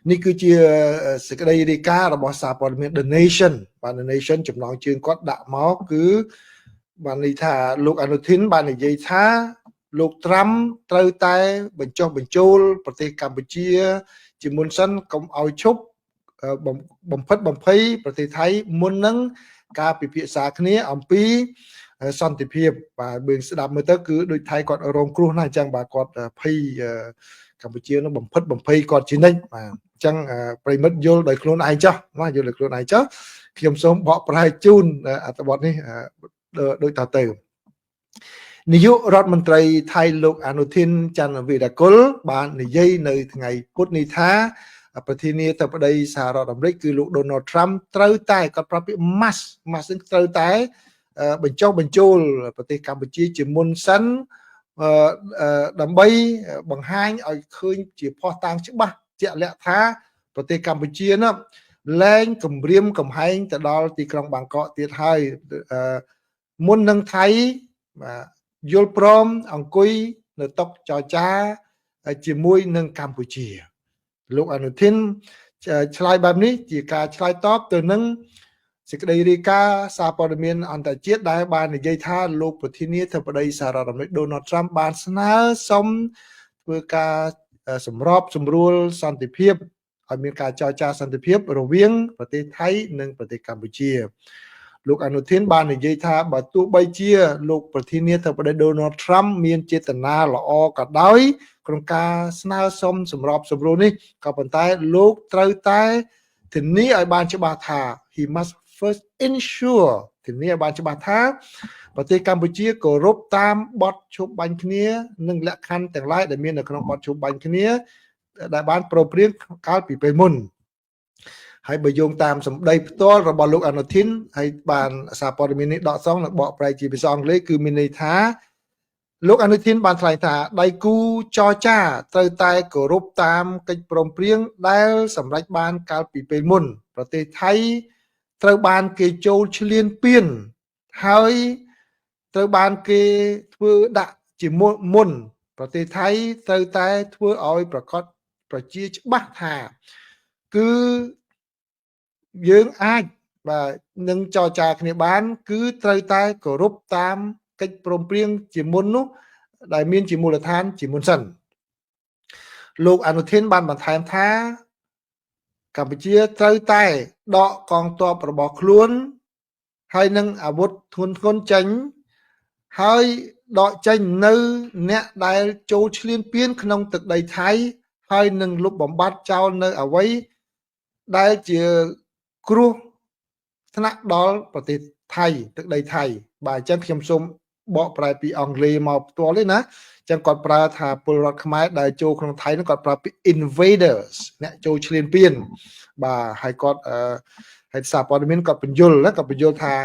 នេះគឺជាសេចក្តីរាយការណ៍របស់សារព័ត៌មាន The Nation បាទ The Nation ចំណងជើងគាត់ដាក់មកគឺបានន័យថាលោកអនុធីនបាននិយាយថាលោកត្រាំត្រូវតែបញ្ចុះបញ្ចូលប្រទេសកម្ពុជា ជាមុនសិនកុំឲ្យឈប់បំផិតបំភ័យប្រទេសថៃមុននឹងការពិភាក្សាគ្នាអំពីសន្តិភាពបាទបើស្ដាប់មើលទៅគឺដូចថៃគាត់រងគ្រោះណាស់អញ្ចឹងបាទគាត់ភ័យកម្ពុជានឹងបំផិតបំភ័យគាត់ជានិច្ចបាទអញ្ចឹងប្រិមិត្តយល់ដោយខ្លួនឯងចុះណាយល់ដោយខ្លួនឯងចុះខ្ញុំសូមបកប្រែជូនអត្ថបទនេះដូចតទៅនាយករដ្ឋមន្ត្រីថៃលោកអនុធីនច័ន្ទវីរគុលបាននិយាយនៅថ្ងៃពុធនេះថាប្រធានាធិបតីសហរដ្ឋអាមេរិកគឺលោក Donald Trump ត្រូវតែគាត់ប្រាប់ពាក្យ must must នឹងត្រូវតែបញ្ចុះបញ្ចូលប្រទេសកម្ពុជាជាមុនសិនដើម្បីបង្ហាញឲ្យឃើញជាភស្តុតាងច្បាស់ជាក់លាក់ថាប្រទេសកម្ពុជានោះលែងគម្រាមកំហែងទៅដល់ទីក្រុងបាងកកទៀតហើយមុននឹងថៃបាទយល់ព្រមអង្គុយនៅតុចរចាជាមួយនឹងកម្ពុជាលោកអនុធីនឆ្លើយបែបនេះជាការឆ្លើយតបទៅនឹងសេចក្តីរាយការណ៍សារព័ត៌មានអន្តរជាតិដែលបាននិយាយថាលោកប្រធានាធិបតីសហរដ្ឋអាមេរិក Donald Trump បានស្នើសុំធ្វើការសម្របសម្រួលសន្តិភាពឲ្យមានការចរចាសន្តិភាពរវាងប្រទេសថៃនិងប្រទេសកម្ពុជាលោកអនុធីនបាននិយាយថាបើទោះបីជាលោកប្រធានាធិបតី Donald Trump មានចេតនាល្អក៏ដោយក្នុងការស្នើសុំសម្របសម្រួលនេះក៏ប៉ុន្តែលោកត្រូវតែធានាឲ្យបានច្បាស់ថា he must first ensure ធានាឲ្យបានច្បាស់ថាប្រទេសកម្ពុជាគោរពតាមបទឈប់បាញ់គ្នានិងលក្ខខណ្ឌទាំងឡាយដែលមាននៅក្នុងបទឈប់បាញ់គ្នាដែលបានព្រមព្រៀងកាលពីពេលមុនហើយបើយោងតាមសម្ដីផ្ទាល់របស់លោកអនុធីនហើយបានសារព័ត៌មាននេះដកស្រង់និងបកប្រែជាភាសាអង់គ្លេសគឺមានន័យថាលោកអនុធីនបានថ្លែងថាដៃគូចរចាត្រូវតែគោរពតាមកិច្ចព្រមព្រៀងដែលសម្រេចបានកាលពីពេលមុនប្រទេសថៃត្រូវបានគេចូលឈ្លានពានហើយត្រូវបានគេធ្វើដាក់ជាមុនប្រទេសថៃត្រូវតែធ្វើឲ្យប្រកាសប្រជាច្បាស់ថាគឺយើងអាចបាទនឹងចរចាគ្នាបាន គឺត្រូវតែគោរពតាមកិច្ចព្រមព្រៀងជាមុននោះដែលមានជាមូលដ្ឋានជាមុនសិនលោកអនុធីនបានបន្ថែមថាកម្ពុជាត្រូវតែដកកងទ័ពរបស់ខ្លួនហើយនឹងអាវុធធ្ងន់ធ្ងរចេញហើយដកចេញនៅអ្នកដែលចូលឈ្លានពានក្នុងទឹកដីថៃហើយនឹងលុបបំបាត់ចោលនៅអ្វីដែលជាគ្រោះថ្នាក់ដល់ប្រទេសថៃទឹកដីថៃបាទអញ្ចឹងខ្ញុំសូមបកប្រែពីអង់គ្លេសមកផ្ទាល់ទេណាអញ្ចឹងគាត់ប្រើថាពលរដ្ឋខ្មែរដែលចូលក្នុងថៃនោះគាត់ប្រើពី invaders អ្នកចូលឈ្លានពានបាទហើយគាត់ហើយសារព័ត៌មានគាត់បញ្យល់ណាគាត់បញ្យល់ថា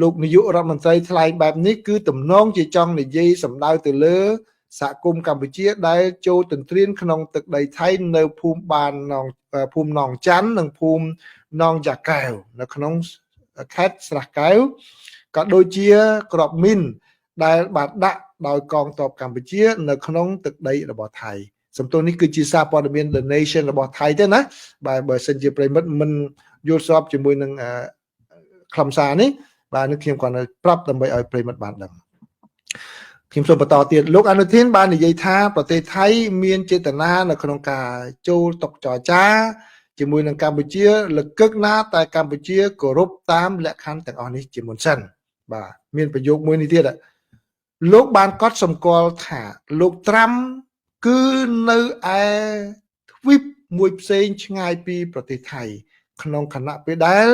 លោកនាយករដ្ឋមន្ត្រីថ្លែងបែបនេះគឺទំនងជាចង់និយាយសម្ដៅទៅលើសហគមន៍កម្ពុជាដែលចូលទន្ទ្រានក្នុងទឹកដីថៃនៅភូមិបាននងភូមិនងច័ន្ទនិងភូមិនងយ៉ាកែវនៅក្នុងខេត្តស្រះកែវក៏ដូចជាក្របមីនដែលបានដាក់ដោយកងទ័ពកម្ពុជា នៅក្នុងទឹកដីរបស់ថៃសំទោសនេះគឺជាសារព័ត៌មាន The Nation របស់ថៃទេណាបាទបើសិនជាប្រិមិត្តមិនយល់ស្របជាមួយនឹងខ្លឹមសារនេះបាទនេះខ្ញុំគ្រាន់តែប្រាប់ដើម្បីឲ្យប្រិមិត្តបានដឹងខ្ញុំសូមបន្តទៀតលោកអនុធីនបាននិយាយថាប្រទេសថៃមានចេតនានៅក្នុងការចូលតុចរចាជាមួយនឹងកម្ពុជាលកឹកណាតែកម្ពុជាគោរពតាមលក្ខខណ្ឌទាំងអស់នេះជាមុនសិនបាទមានប្រយោគមួយនេះទៀតលោកបានកត់សម្គាល់ថាលោកត្រាំគឺនៅឯទ្វីបមួយផ្សេងឆ្ងាយពីប្រទេសថៃក្នុងខណៈពេលដែល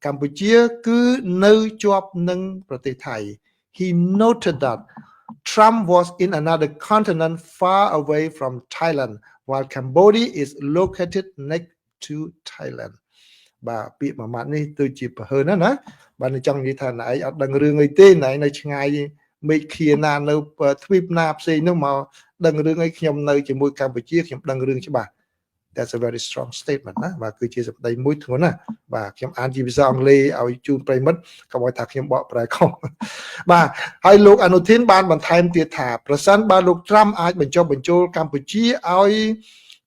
កម្ពុជាគឺនៅជាប់នឹងប្រទេសថៃ He noted that Trump was in another continent far away from Thailand, while Cambodia is located next to Thailand. បាទពាក្យមួយម៉ាត់នេះទៅជាប្រហើនណាណាបាទចង់និយាយថាណែឯងអត់ដឹងរឿងអីទេណែនៅឆ្ងាយមេឃាណានៅទ្វីបណាផ្សេងនោះមកដឹងរឿងអីខ្ញុំនៅជាមួយកម្ពុជាខ្ញុំដឹងរឿងច្បាស់ That's a very strong statement ណាបាទគឺជាសម្ដីមួយធ្ងន់ណាបាទខ្ញុំអានជាភាសាអង់គ្លេសឲ្យជូនប្រិមិត្តកុំឲ្យថាខ្ញុំបកប្រែខុសបាទហើយលោកអនុធីនបានបន្ថែមទៀតថាប្រសិនបើលោកត្រាំអាចបញ្ចុះបញ្ចូលកម្ពុជាឲ្យ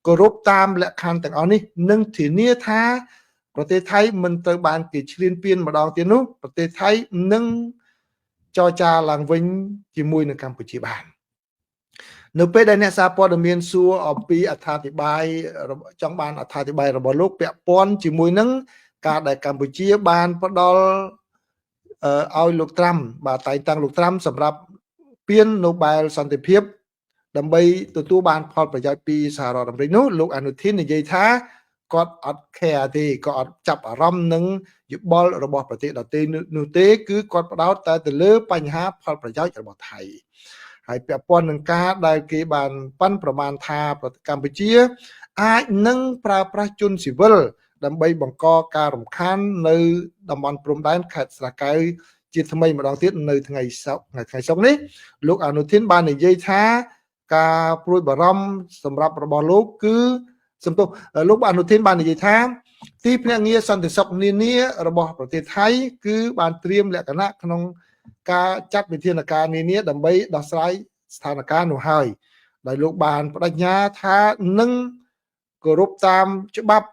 គោរពតាមលក្ខខណ្ឌទាំងអស់នេះនិងធានាថាប្រទេសថៃមិនត្រូវបានគេឈ្លានពានម្ដងទៀតនោះប្រទេសថៃនឹងចរចាឡើងវិញជាមួយនឹងកម្ពុជាបាននៅពេលដែលអ្នកសារព័ត៌មានសួរអំពីអត្ថាធិប្បាយចង់បានអត្ថាធិប្បាយរបស់លោកពាក់ព័ន្ធជាមួយនឹងការដែលកម្ពុជាបានផ្ដល់ឲ្យលោកត្រាំបាទតែងតាំងលោកត្រាំសម្រាប់ពាន Nobel សន្តិភាពដើម្បីទទួលបានផលប្រយោជន៍ពីសហរដ្ឋអាមេរិកនោះលោកអនុធីននិយាយថាគាត់អត់ care ទេក៏អត់ចាប់អារម្មណ៍នឹងយោបល់របស់ប្រទេសដទៃនោះទេគឺគាត់ផ្ដោតតែទៅលើបញ្ហាផលប្រយោជន៍របស់ថៃហើយពាក់ព័ន្ធនឹងការដែលគេបានប៉ាន់ប្រមាណថាប្រទេសកម្ពុជាអាចនឹងប្រើប្រាស់ជនស៊ីវិលដើម្បីបង្កការរំខាននៅតំបន់ព្រំដែនខេត្តស្រះកែវជាថ្មីម្ដងទៀតនៅថ្ងៃសុក្រថ្ងៃសុក្រនេះលោកអនុធីនបាននិយាយថាការព្រួយបារម្ភសម្រាប់របស់លោកគឺសំទោសលោកអនុធីនបាននិយាយថាទីភ្នាក់ងារសន្តិសុខនានារបស់ប្រទេសថៃគឺបានត្រៀមលក្ខណៈក្នុងការចាត់វិធានការនានាដើម្បីដោះស្រាយស្ថានភាពនោះហើយដោយលោកបានបដិញ្ញាថានឹងគោរពតាមច្បាប់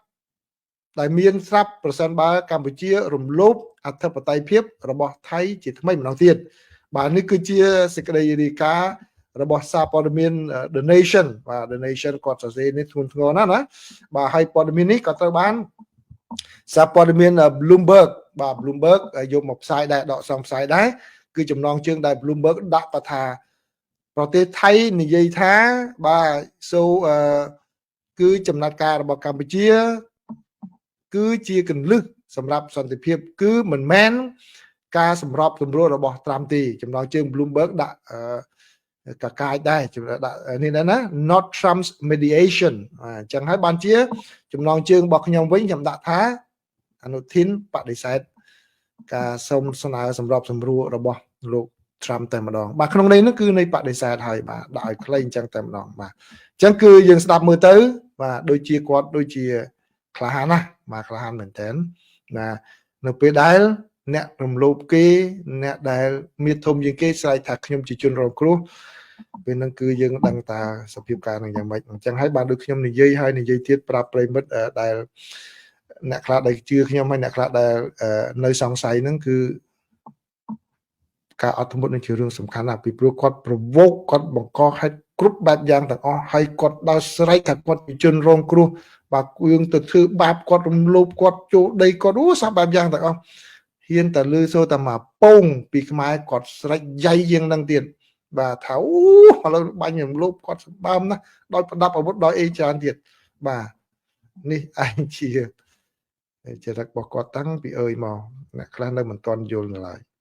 ដែលមានស្រាប់ប្រសិនបើកម្ពុជារំលោភអធិបតេយ្យភាពរបស់ថៃជាថ្មីម្ដងទៀតបាទនេះគឺជាសេចក្តីរាយការណ៍របស់សារព័ត៌មាន The Nation បាទ The Nation គាត់សរសេរនេះធ្ងន់ធ្ងរណាស់ណាបាទហើយព័ត៌មាននេះក៏ត្រូវបានសារព័ត៌មាន Bloomberg បាទ Bloomberg យកមកផ្សាយដែរដកសងផ្សាយដែរគឺចំណងជើងដែល Bloomberg ដាក់ទៅថាប្រទេសថៃនិយាយថាបាទ so គឺចំណាត់ការរបស់កម្ពុជា គឺជាកន្លឹះសម្រាប់សន្តិភាពគឺមិនមែនការសម្របសម្រួលរបស់ត្រាំទេចំណងជើង Bloomberg ដាក់កកាយដែរដាក់នេះដែរណា not Trump's mediation អញ្ចឹងហើយបានជាចំណងជើងរបស់ខ្ញុំវិញខ្ញុំដាក់ថាអនុធីនបដិសេធការសុំស្នើសម្របសម្រួលរបស់លោក Trump តែម្ដងបាទក្នុងន័យនោះគឺនៃបដិសេធហើយបាទដាក់ឲ្យខ្លីអញ្ចឹងតែម្ដងបាទអញ្ចឹងគឺយើងស្ដាប់មើលទៅបាទដូចជាគាត់ដូចជាក្លាហានណាស់បាទក្លាហានមែនតើបាទនៅពេលដែលអ្នករំលោភគេអ្នកដែលមានធំជាងគេស្រែកថាខ្ញុំជាជនរងគ្រោះពេលហ្នឹងគឺយើងដឹងតាសភាពការនឹងយ៉ាងម៉េចអញ្ចឹងហើយបានដូចខ្ញុំនិយាយហើយនិយាយទៀតប្រាប់ប្រិមិត្តដែលអ្នកខ្លះដែលជឿខ្ញុំហើយអ្នកខ្លះដែលនៅសង្ស័យហ្នឹងគឺការអត់ធ្មត់នឹងជារឿងសំខាន់ណាស់ពីព្រោះគាត់ប្រវោកគាត់បង្កហេតុគ្រប់បែបយ៉ាងទាំងអស់ហើយគាត់ដើរស្រែកថាគាត់ជាជនរងគ្រោះបាទគឿងទៅធ្វើបាបគាត់រំលោភគាត់ចូលដីគាត់អូសពបែបយ៉ាងទាំងអស់ហ៊ានតែលឺសូរតែមកពងពីខ្មែរគាត់ស្រែកយ៉ៃជាងនឹងទៀតបាទថាអូឥឡូវបាញ់រំលោភគាត់សម្បើមណាស់ដោយប្រដាប់អាវុធដោយអីច្រើនទៀតបាទនេះឯងជាចរិតរបស់គាត់តាំងពីអើយមកអ្នកខ្លះនៅមិនទាន់យល់នៅឡើយ។